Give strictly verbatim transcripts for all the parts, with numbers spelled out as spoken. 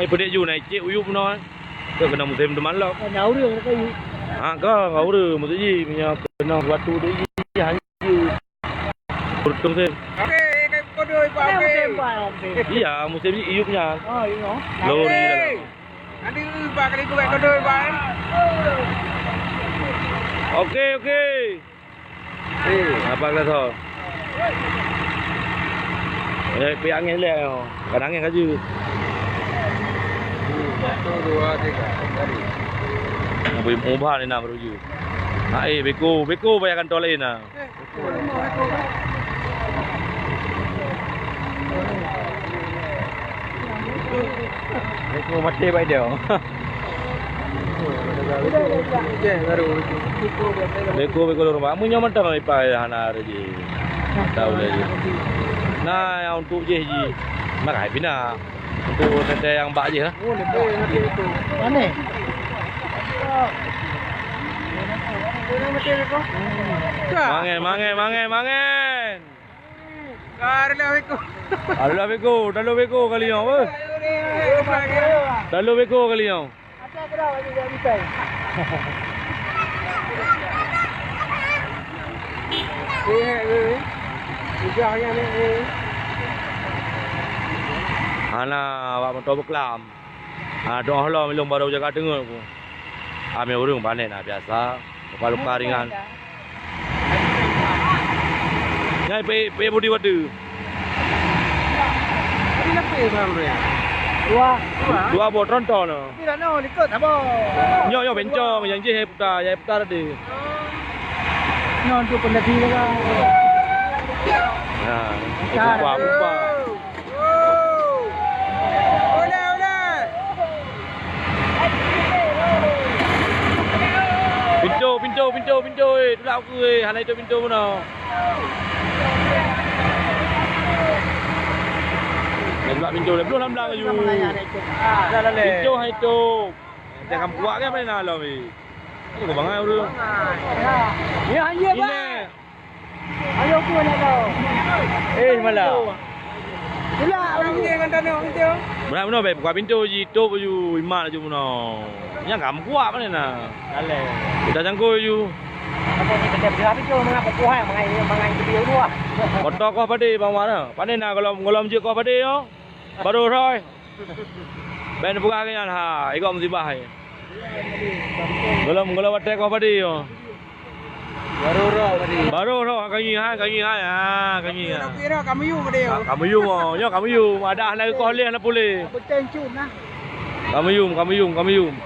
Peudeh ju na icek u yup bunoe. Ka keunan musém teuma lom. Ka na ureueng ka yup. Ha, ka, ka ureueng, maksud jih, meunyoe keunan waktu deh jih, hanjeuet. Beutôi musém. Okey, ka kodoi, Pak, okey. Iya, musém jih iyup nyan. Oh, iya. Lori dalam. Nanti, Pak, kali tu ka kodoi, Pak, eh. Okey, okey. Eh, apa kata? Eh, pihak angin leh, oh. Kan angin kaju. Satu, dua, tiga. Tadi. Ubah ni nak baru ju. Ha, eh, beko, beko bayar kantô laén nah. Beko maté bak dia. Beko, beko lôn rumoh. Meunyoe mantong ipa hana rezeki. Tahu lé. Nah, yang untuk jih ji. Makai pina. Untuk tete yang bak jih, ha? Oh, lé. Mana? Mangen, mangen, mangen, mangen. Adalah beko. Adalah beko, adalah beko kali nyoe, weh. Adalah beko kali nyoe. Hana awak moto beuklam. Ha, doh lom ilong barô jaga teungeut ku. Amé ureueng panen na biasa, luka-luka ringan. Nyai pe, pe budi wadu. Tadi lapeh bang tu ya? Dua. Dua. Dua boh tronton. Tapi dah no likot sabar. Nyo, nyo bencong, yang jih puta, yang puta tadi. Nyo untuk pendaki dah. Ha, itu apa, apa? Pintu, pintu, pintu, pintu, eh, tulak aku, eh, hana itu pintu mana? Tulak pintu, belum lam belang laju. Pintu hai tu. Jangan buat kan main alam ni. Ini kau bangai dulu. Ya, hanya, Pak. Ayo ku nak tahu. Eh, malah. Pula orang dia dengan tanah macam. Beuna-beuna baik buka pintu ji, top ju imat ju bunoe. Nyang kamu kuat mana na? Dalai. Kita jangkau ju. Apa kita dah berapa tu, mengapa kuat, mengai, mengai tu dia dua. Motor kau pada bang mana? Pada na kalau, kalau je kau pada yo. Baru roy. Ben buka nyan ha, ikut musibah ni. Golom, golom watèe koh padé nyoe. Baru roh padé. Baru roh, ka ngieng hai, ka ngieng hai. Ha, ka ngieng hai. Tapi roh, ka meuyuem padé nyoe. Ka meuyuem nyoe. Nyoe ka meuyuem. Ada hana koh lé, hana puléh. Beutôi cut nah. Ka meuyuem, ka meuyuem, ka meuyuem.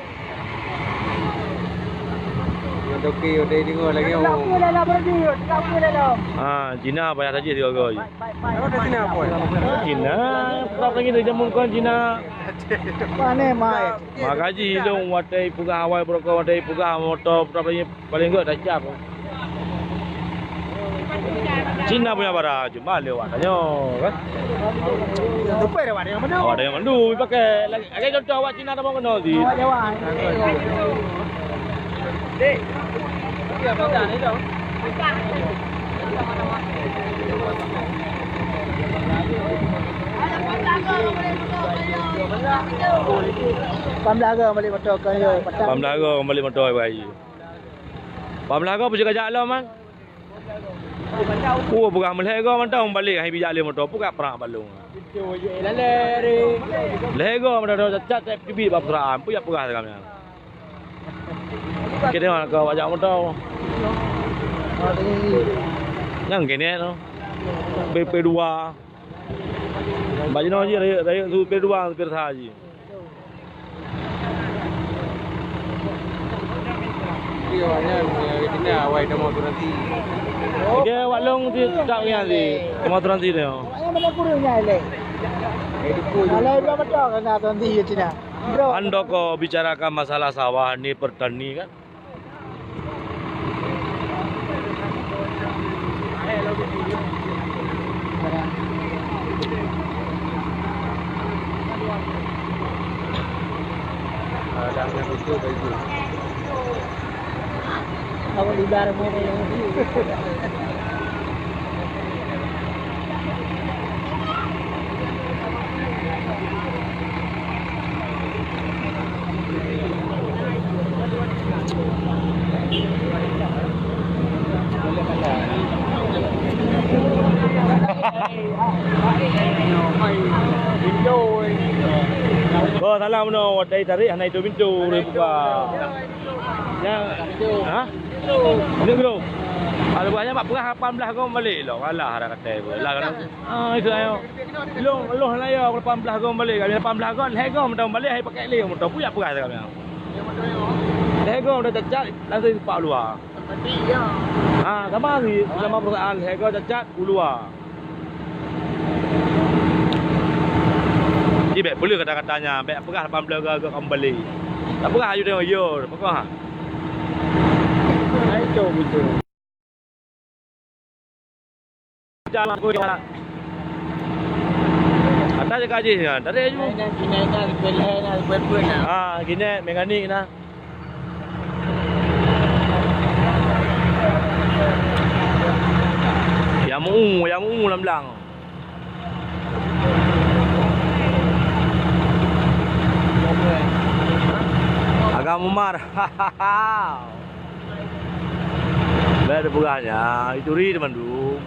Nyoe toke, udah deungoe lagi. Kenapa dalam berdiri? Kenapa dalam? Ha, Cina payah saja tiga kali. Cina, prap lagi dari jameun kon Cina. Pane mai. Maka ji ilong watèe peugah awai beurokok, watèe peugah moto, prap lagi paling gèt dah cap. Cina punya barang cuma lewat tanyoe kan. Tupai dah ada yang mandum. Oh, ada yang mandum pakai. Lagi, lagi contoh awak Cina dah mau kenal sih. Awak Jawa. Pam belaga balik motor ke ya. Pam belaga balik motor bayi. Pam belaga pun jaga jalan man. Oh, peugah meulhèe goe mantong balek hai bijak lé motor, peugah prak balong. Lhèe goe mantong cacat, cacat, teubiet bak peusrahan, peue jak peugah kami. Keuneuk ka wajak motor. Nyang keuneuk tu. P P dua. Bak jinoe jih rayeuk, rayeuk su P dua, supir sa jih. Oke, awak long di tak ngian di. Cuma tu nanti dia. Alai dua betul kan nanti ya Cina. Bro. Anda ko bicarakan masalah sawah ni, pertani kan? Oh, salah meunoe, watèe tarék hana itu pintu, boleh buka. Ya. Ha? Ini belum. Kalau bukannya mak peugah lapan belas gom balik lah. Alah, ada kata. Lah, kan? Ah, itu ayo. Long, long lah ya, lapan belas gom balik. Kami lapan belas gom, lhèe gom dah balik, hai pakai lé motor. Puyak peugah kami. Lhèe gom dah cacat, langsung sepak luar. Ha, sama lagi, sama perusahaan. Lhèe gom cacat, u luar. Ji bèk peuleueh kata-kata nyan, bèk peugah lapan belas gom, gom balik. Tak peugah aju tengok, yo, peugah. Hai, cok, betul. Ata jaga jih nyan, tarék aju. Kinet na, kinet na, kinet na. Ah, kinet, mekanik na. Ya mu, ya mu lam blang. Agam Umar. Bèk teupeugah nyan, ituri teumandum.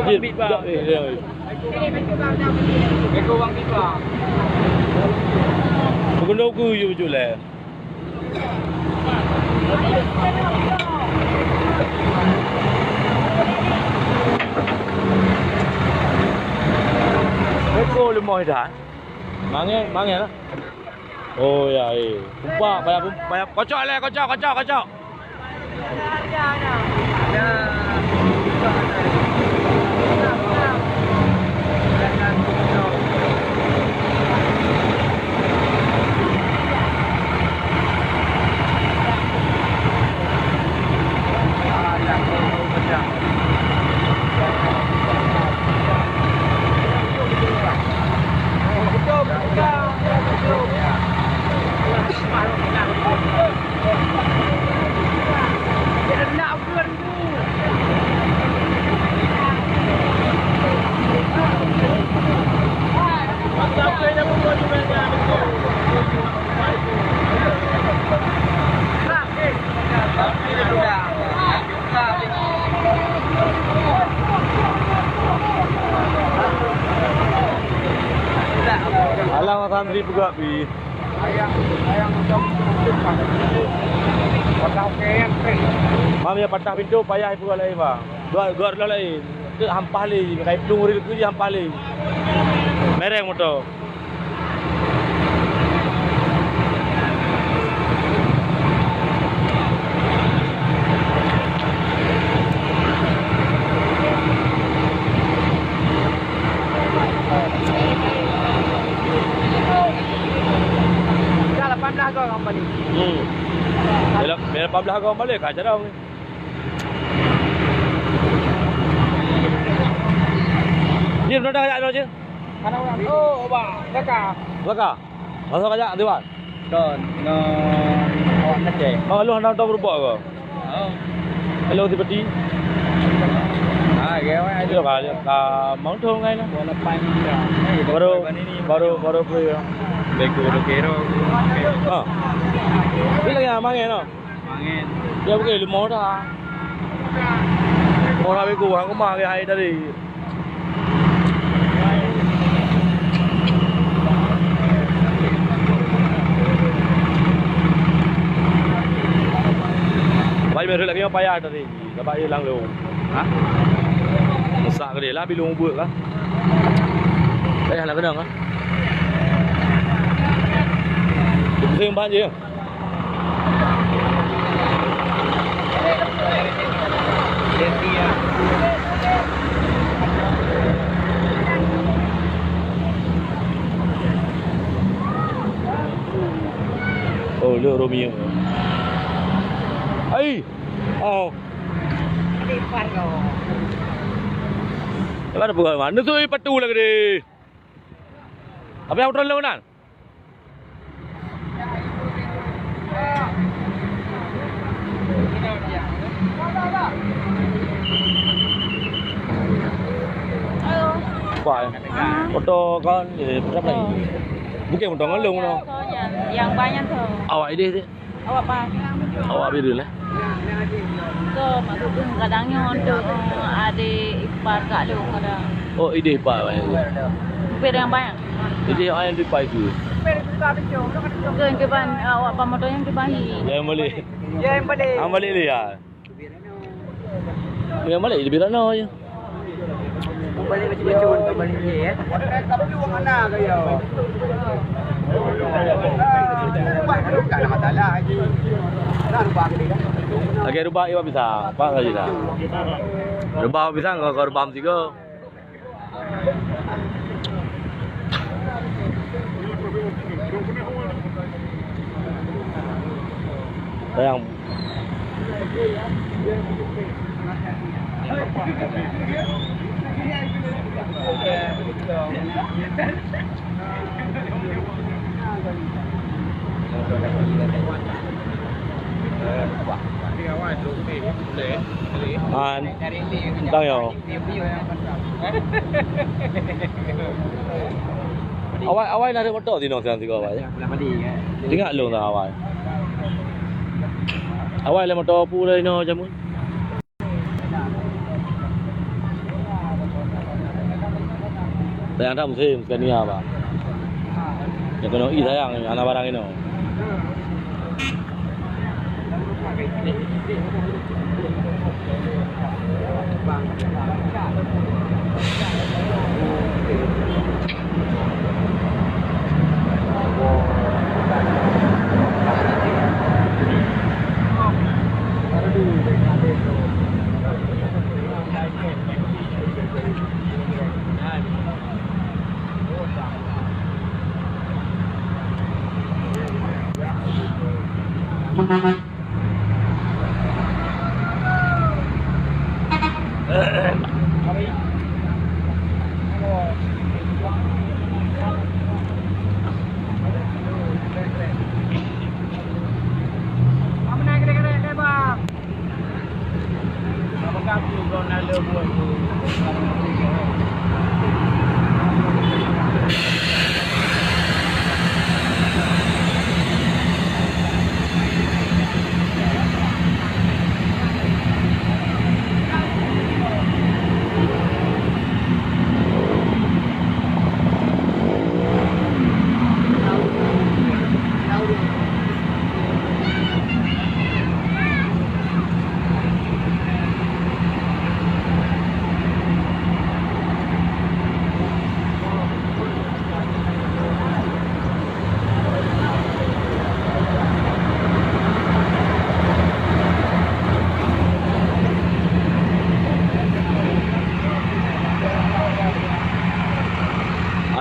Jin, jak, eh, eh. Meukeunong keu yue bacut lé. Meuko leumoh dah. Mangèe, mangèe lah. Oh ya, eh. Kumpak, payah, payah, kocok lé, kocok, kocok, kocok. Alah, Mas Andri peugah pi. Mam, ya patah pintu payah ipeugah laén, Bang. Gor, gor lom laén. Teuk hampah lé, kai plueng ril keu jih hampah lé. Mereng moto. Dah lapan belas gol kembali. Hmm. Bila, bila lapan belas gol kembali, kacau dah. Jih, peunoh dah kajak droe, Jih? Hana ureueng. Oh, bang, laka. Laka? Masa kajak, Tiwan? Kon, ngon awak Aceh. Oh, lu hana tahu berubah ke? Oh. Hello, Tipeti. Ah, gawai aja. Lu ka, ka mau tahu ngai lah. Bola panjang. Eh, baru, baru, baru, baru. Beko, beko. Ah. Bila yang mangen, no? Angén. Ya, bukan lima dah. Orang bego, orang rumah ke hai tadi. Baik, mereka lagi yang payah tadi. Dapat je lang lom. Ha? Mesak ke dia lah, bilung buet lah. Payah nak kenang lah. Pusing bahan je. Oh, le Romeo. Ai. Oh. Lepas tu bukan mana tu, eh, patu lagi deh. Tapi yang betul lu nan? Apa ya? Foto kan, eh, berapa lagi? Bukan foto ngelung no. Yang banyak tu. Awak idéh tu. Awak apa? Awak biru lah. Ke maksud tu kadang nyoe untuk, eh, adik ipar kak lu kadang. Oh, idéh ipar banyak tu. Lebih dengan banyak. Idéh awak yang di ipar itu. Ke, ke ban, awak ban motor yang ke bahi. Yang balik. Yang balik. Yang balik dia. Yang balik di Birano je. Balik macam-macam untuk balik dia, ya. Lagi rubah iwa bisa, apa lagi dah? Rubah bisa, kalau rubah tiga. Sayang. An, tang yo. Awai, awai na motor sinoe siang sigoe awai. Ingat lôn awai. Awai lé motor pu lé inoe jameun. Sayang that musém, Scania, bah. Nyang keunoe i sayang, hana barang inoe.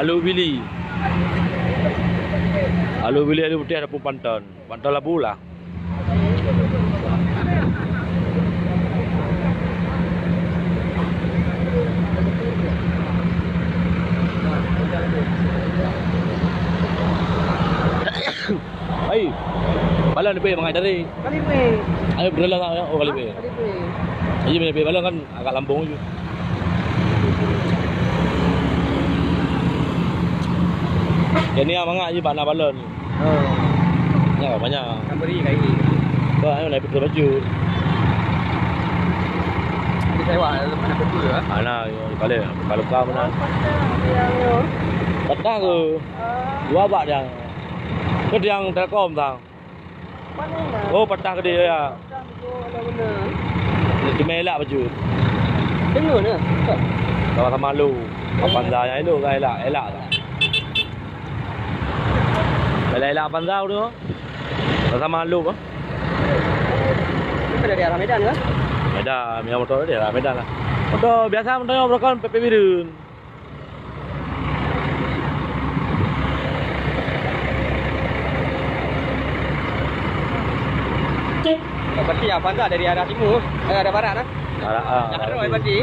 Aloe Willy. Aloe Willy, aloe putéh, ada pun panton. Panton labu lah. Hai, balon leubeh mangat dari. Kali leubeh. Ayo, berjalan lah, oh, kali leubeh. Kali leubeh. Iya, leubeh balon kan agak lambung je. Kenia mangat je bak na balon. Oh. Ya, banyak. Kan beri kai. Bah, ayo naik betul baju. Ini saya wah, mana betul ya? Ana, kalau kalau kau mana? Patah ke? Dua bak dia. Ke tiang Telkom tang. Oh, patah gede ya. Cuma elak baju. Dengar na. Sama-sama lu. Avanza yang elok kan elak, elak tak? Elak-elak Avanza tu. Sama-sama lu apa? Kita dari arah Medan ke? Medan, yang motor dari arah Medan lah. Motor biasa, motor yang berokon P P Bireuen. Berarti Avanza dari arah timur, eh, arah barat lah. Arah, ah, yang arah terus timur. Berarti.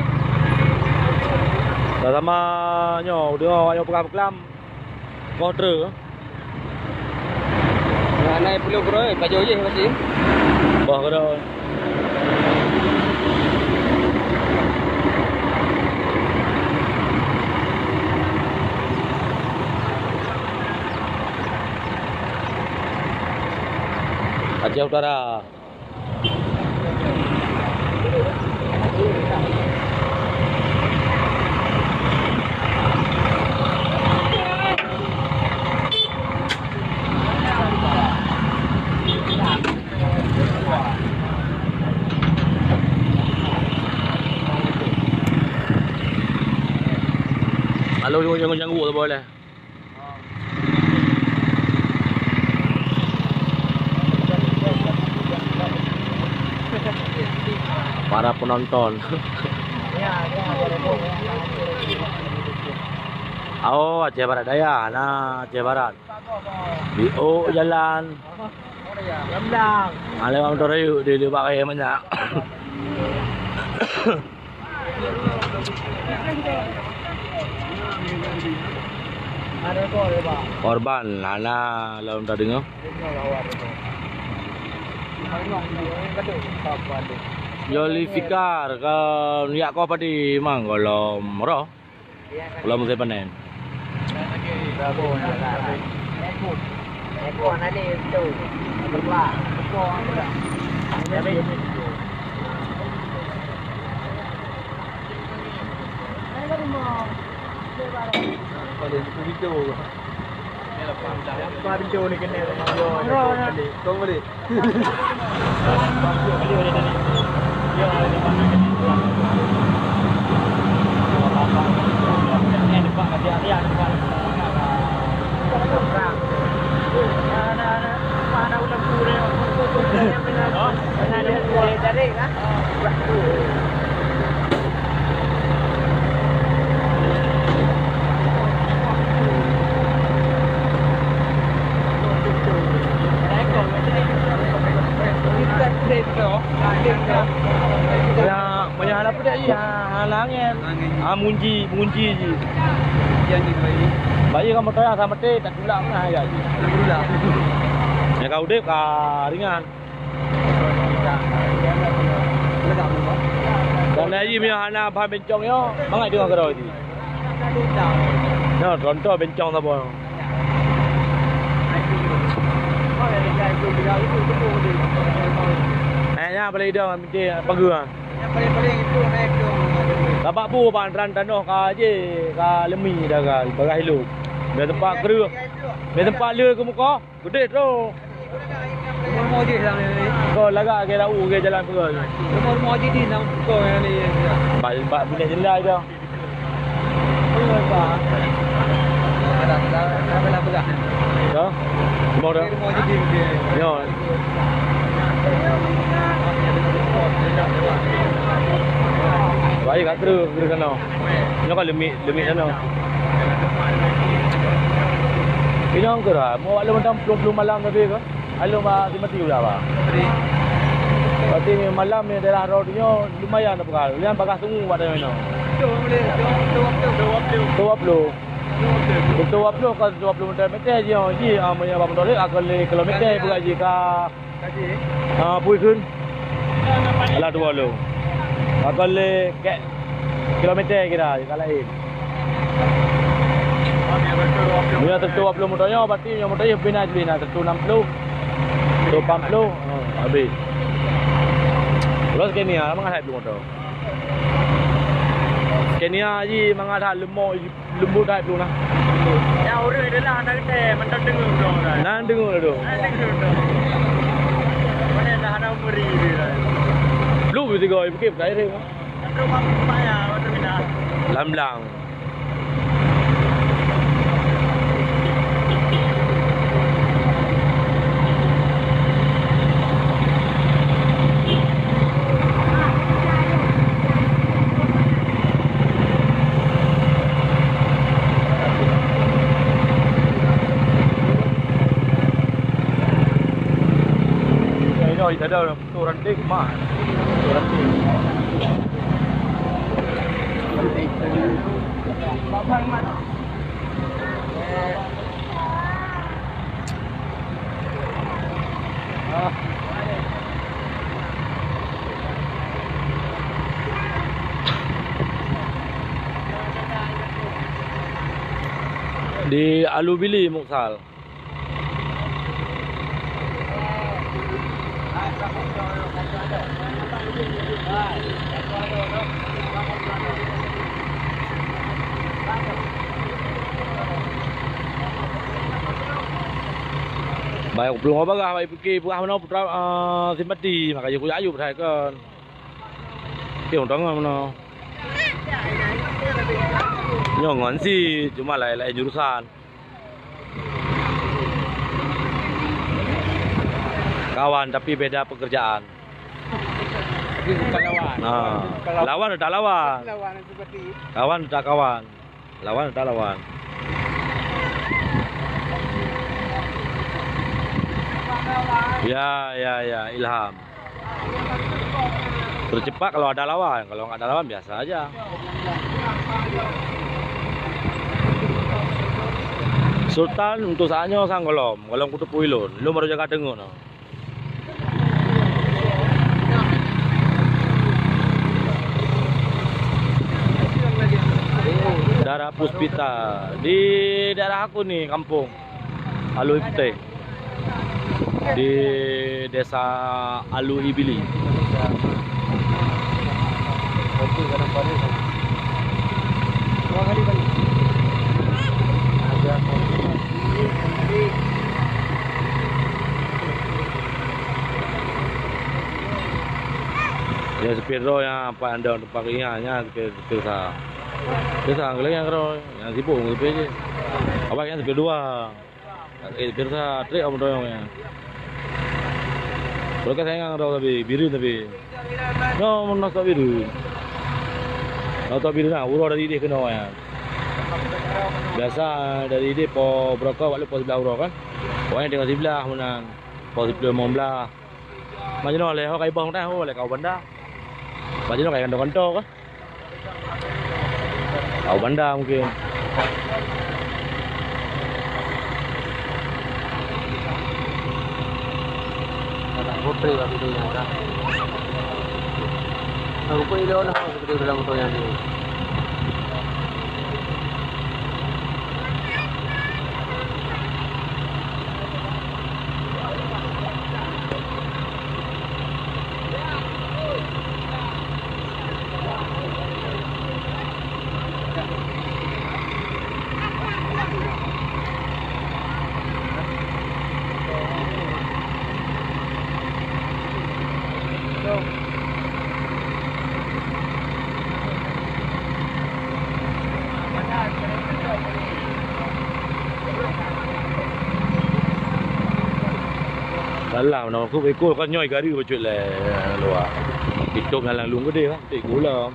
Dah sama nyoe, dengar awak nyoe pegang-pegang. Boh treuk. Nah, naik puluh kilo, pajoh jih pasti. Boh kilo. Aceh Utara. Halo, jangan ganggu, tak boleh. Para penonton. Oh, Aceh Barat Daya, nah, Aceh Barat. Di oh jalan. Ah, lewat motor rayeuk, di, di bak kayèe banyak. Korban hana lom tadeungoe. Zulfikar ka jak koh padé mang gohlom roh. Lom musém panen. Kau beli. Ya, banyak hana peugah jih, ha, halangan. Angin. Ha, munji, munji jih. Bayi kamoe teuka sama teh, tak tulak mana ya jih. Ya, ka udép ka ringan. Dan lagi meunyoe hana ban bencong nyoe, mangat deungoe keudroe jih. Nyoe contoh bencong saboh. Eh, nyan paling idong, binti pageue. Sabab bu ban ran tanoh ka jih, ka leumi dah ka, bagah ilop. Meuteumé teumpat kreueh, meuteumé teumpat le keu muka. Gede tu. Rumoh-rumoh jih lam ni. Ko lagak ke lau ke jalan peugah. Rumoh-rumoh jih di lam ko ni. Bak, bak binéh jendela je. Oh, ya, Pak. Ada, ada, ada, ada peugah. Ya. Rumoh dah. Rumoh jih di. Ya. Baik, kat terus, terus sana. Nyoe ka leumik, leumik sana. Inong keu ra, meu awak lôn mantong plueng-plueng malam sabe keu? Ai lôn bak Timothy udah, Pak. Berarti malam ni daerah road nyoe lumayan dah peugah. Lumayan bagah sungu bak tanyoe inoe. Beutôi dua ploh. Beutôi dua ploh ka dua ploh meter, meter jih, jih, ah, meunyoe bak motor lé, ah, ka lhèe kilometer peugah jih ka. Ah, pui kheun. Alah, dua lôn. Maka lé kek kilometer kira, ka laén. Meunyoe seutu dua ploh motor nyoe, berarti nyoe motor nyoe pih na jih na seutu enam ploh, seutu empat ploh, oh, habéh. Terus keu ni, ah, mangat hai ploh motor. Keu ni, ah, jih mangat hai leumo jih. Leumbot that dulu nah. Ya, ureueng adalah hana geutem, mantong deungoe dong, kan? Nan deungoe dong. Nan deungoe dong. Mana dah hana umur dia, kan? Lu begitu kau, ibu kip, tak ada. Terus apa ya, waktu kita? Lam blang. Inoe, inoe, inoe, tu ranting mah. Tu ranting. Ranting. Di Alubili, Muksal. Baik, peuleueng bagah, baik pike, peugah meunoe putra, eh, simpati, maka jih kujak ayub, hai kon. Oke, untông meunoe. Nyoe ngon si, cuma laén-laén jurusan. Kawan tapi beda pekerjaan. Tapi bukan lawan. Ha. Bukan lawan. Lawan tetap lawan. Lawan seperti. Kawan tetap kawan. Lawan tetap lawan. Ya, ya, ya, Ilham. Tercepat kalau ada lawan, kalau nggak ada lawan biasa aja. Sultan untuk saat nyoe sang gohlom, gohlom kuteupue lôn, lôn baru jaga teungeut nyoe. Dara Puspita di daerah aku ni, kampung Alui Putih. Di Desa Alui Bili. Ya, supir droe nyang pat andong teumpat ingat nyan, supir, supir sa. Supir sa, lagèe nyan keudroe, nyang sibuk ngon supir jih. Awak nyan supir dua. Eh, biasa trek awak meudoyong nyan. Kalau ka sayang droe tapi, bireuen tapi. Nyoe meunan stok bireuen. Stok bireuen na, uroe dari idéh keunoe nyan. Biasa dari idéh po beurokok, bak lheueh po siblaih uroe kan. Pokoknya tinggai siblaih meunan. Po siploh limong blaih. Macam mana leh, ho kai boh meunan, ho leh kau banda. Macam mana kai kantong-kantong kan. Tahu banda mungkin. Ada putri waktu itu yang ada. Aku pun ilo dah waktu itu dalam motor yang dia. Salah, na keuh ikôt kan nyoe gari bacut lé luwa. Itôb dalam lôn keudéh kan, ikôt lom.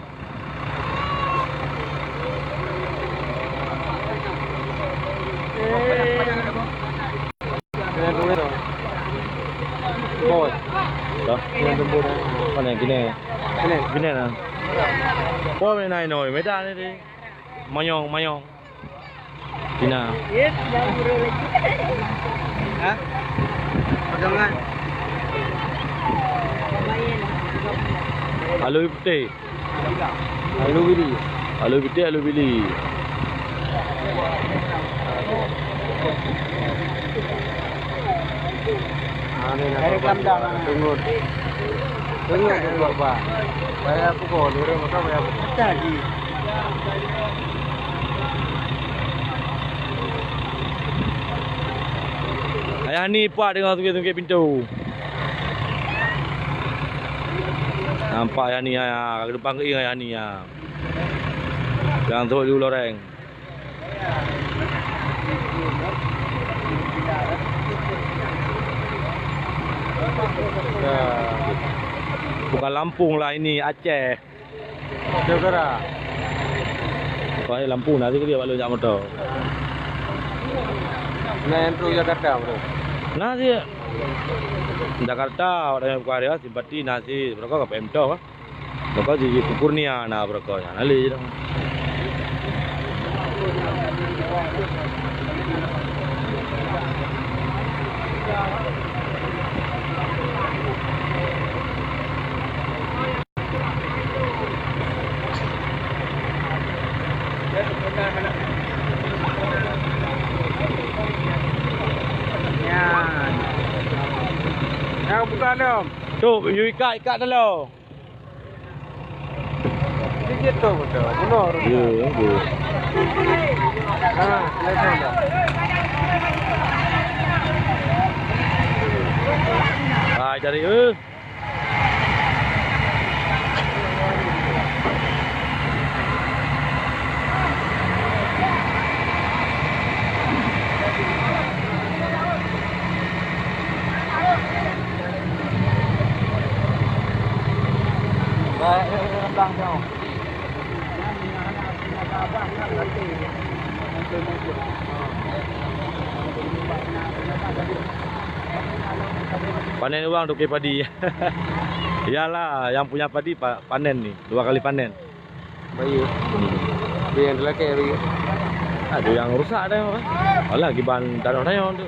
Dah. Mana gini? Gini. Gini lah. Oh, main naik noi, medan ni. Mayong, mayong. Cina. Hah? Pegangan. Alui Putih. Alui Bili. Alui Putih, Alui Bili. Tunggu. Tunggu, tunggu, Pak. Bayar apa kau? Nurul, kau bayar apa? Pecah ji. Ayah ni puak deungon sungkét-sungkét pintu. Nampak Ayah ni, ya, ke depan ke Ayah ni, ya. Jangan sebut dulu loreng. Bukan Lampung lah ini, Aceh. Jakarta. Soalnya lampu na sikit dia, walau jak motor. Nah, yang tu Jakarta, bro. Nah, dia Jakarta, orang yang bukan dia, simpati nasi, mereka ke P M Tok, kan? Mereka di Kurnia, nah, mereka yang lalu je dah. Buka dalam. Tu, you ikat, ikat dalam. Sikit tu betul. Bunuh orang. Ya, ya. Ha, lepas dah. Hai, cari, eh. Panen uang tukang padi. Iyalah, yang punya padi pa-, panen ni, dua kali panen. Bayu. Dia yang terlakar, bayu. Ada yang rusak dah, apa? Alah, kiban tanah raya tu.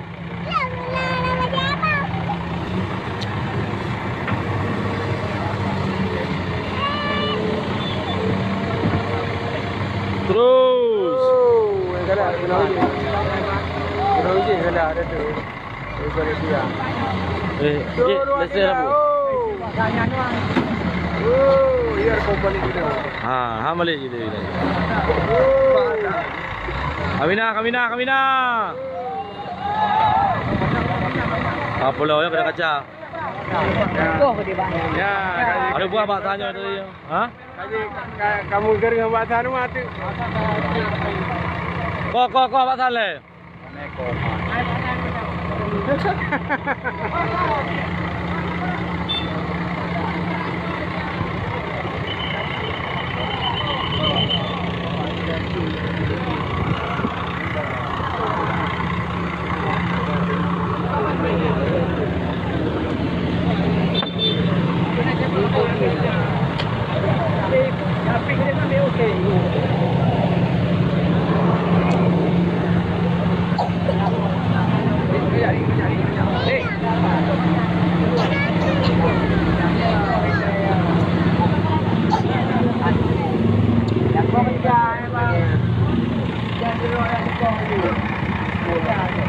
Terus. Oh, yang galak, kena uji. Kena uji, galak ada tu. Eh, eh, lesen apa? Oh, ya, kompeni kita. Ha, ha, balik je dia. Kamina, kamina, kamina. Apa lah, ya, kena kaca. Ya. Ada buah bak tanya tadi. Ha? Kaji, ka-, kamu gering bak sana mati. Kok, kok, kok, bak sana.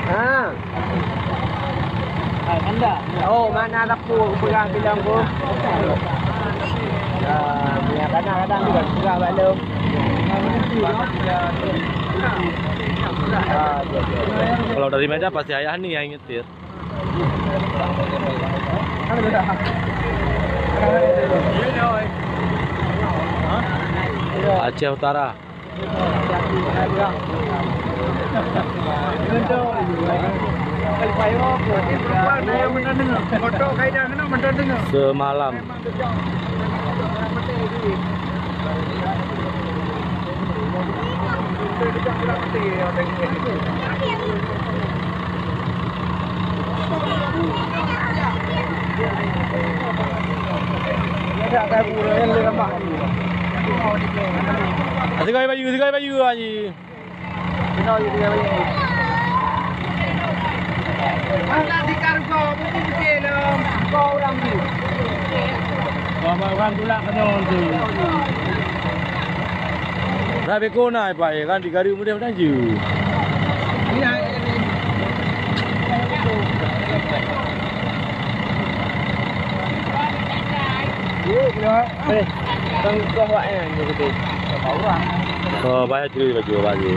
Ha. Oh, mana lampu aku pegang bilang tu? Ah, ya, kadang-kadang juga pegang bak lom. Ah, ya, ya. Kalau dari Medan pasti ayah ni yang nyetir. Aceh Utara. Semalam. Sigoe bayeue, sigoe bayeue, Haji. Bak, bak, bak, tulak keunoe tu. Dah beko na, Pak, ya kan, di gari mudah maju. Yuk, ya. Eh, tang kah wak eh, ni kita. Orang. Oh, banyak cerita baju, baju.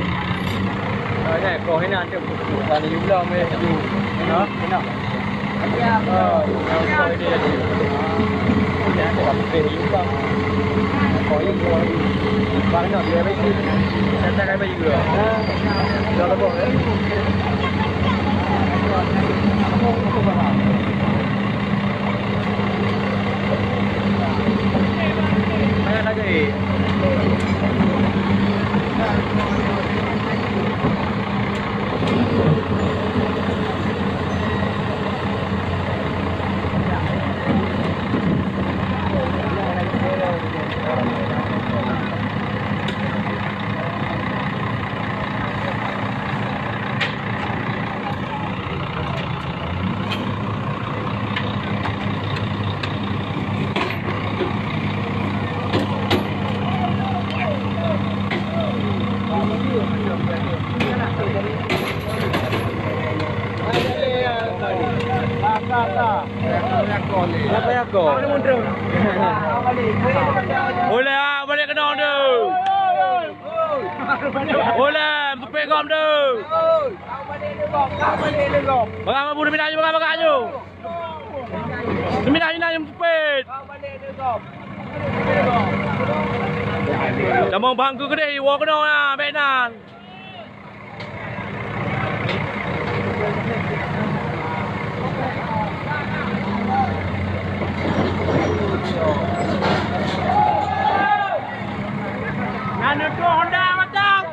Oh, ni, kau ni ada bukan ni belum, eh. Ha? Kena. Ulèe, ah, balik keunoe tu. Ulèe, beuteupeue gob tu. Bagah, bagah, bagah, bagah, bagah, bagah. Seuminah-minah nyang meuseumpét. Tamong bangku keudeh, iwoe keunoe na, bèk nan. Na neutroh Honda mantong.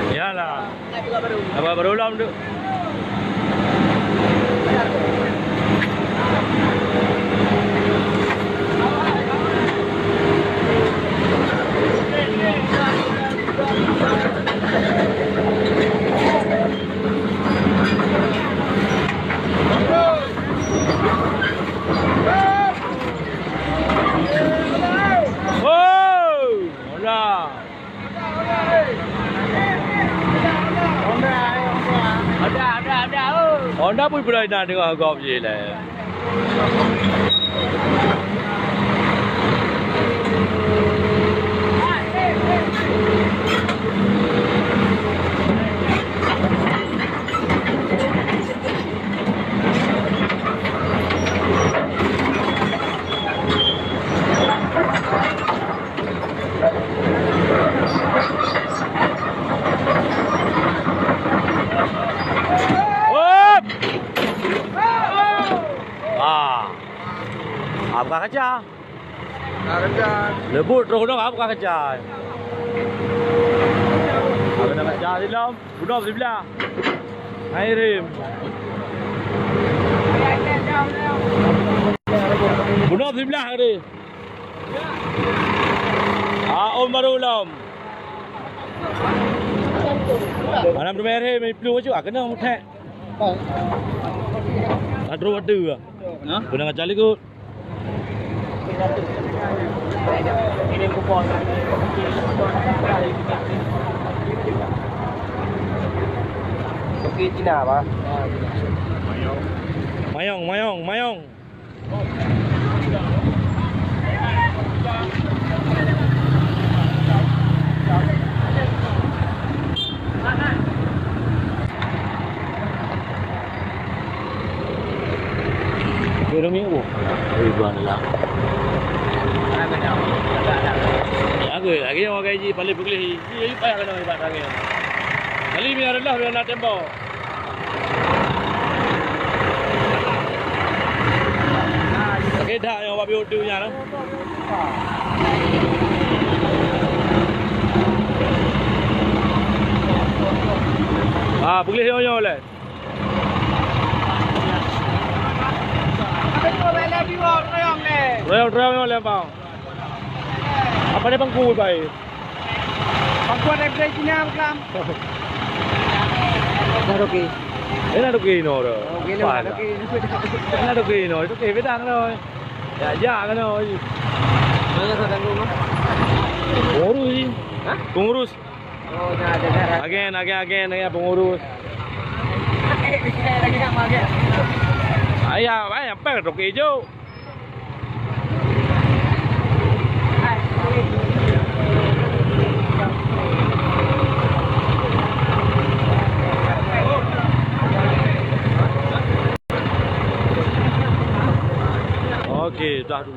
Yalah. Apa baru lom tu? Oh, hola. Ada, ada, ada, oh. Honda pun pernah nak dengar gob je lah. Hop! Ah. Buka kaca. Buka kaca. Lebut terus dong, buka kaca. Ada kaca di dalam. Bunoe siblah. Hai, Rim. Bunoe siblah, Rim. Ah, Om baru lom. Mana berumahe, Rim? Iplueng bacut, ah, kena muthek. Ladro batu, ah. Ha? Kena ngacak likot. Kopi Cina, Pak. Mayong, mayong, mayong. Keu Rumi, oh. Ribuan lah. Lagi, lagi yang orang gaji paling peugleh. Iya, iya, payah kena ibarat lagi. Kali ni adalah bila nak tembak. Lagi dah yang awak biu tu nya lah. Ah, peugleh nyoe-nyoe leh. Royong-royong nyoe leh, bang. Apa dia bangku, bai? Bangku ada dari Cina, Bang. Dah oke. Dia nak oke, no, dah. Oke, dah, dah oke. Dia nak oke, no. Itu oke, beda, no. Ya, ya, kan, no. Mana saya tanggung, no? Pengurus, ni. Hah? Pengurus. Oh, dah ada, dah ada. Agen, agen, agen, agen pengurus. Ayah, ayah, apa tu kejo? Oke, dah dulu.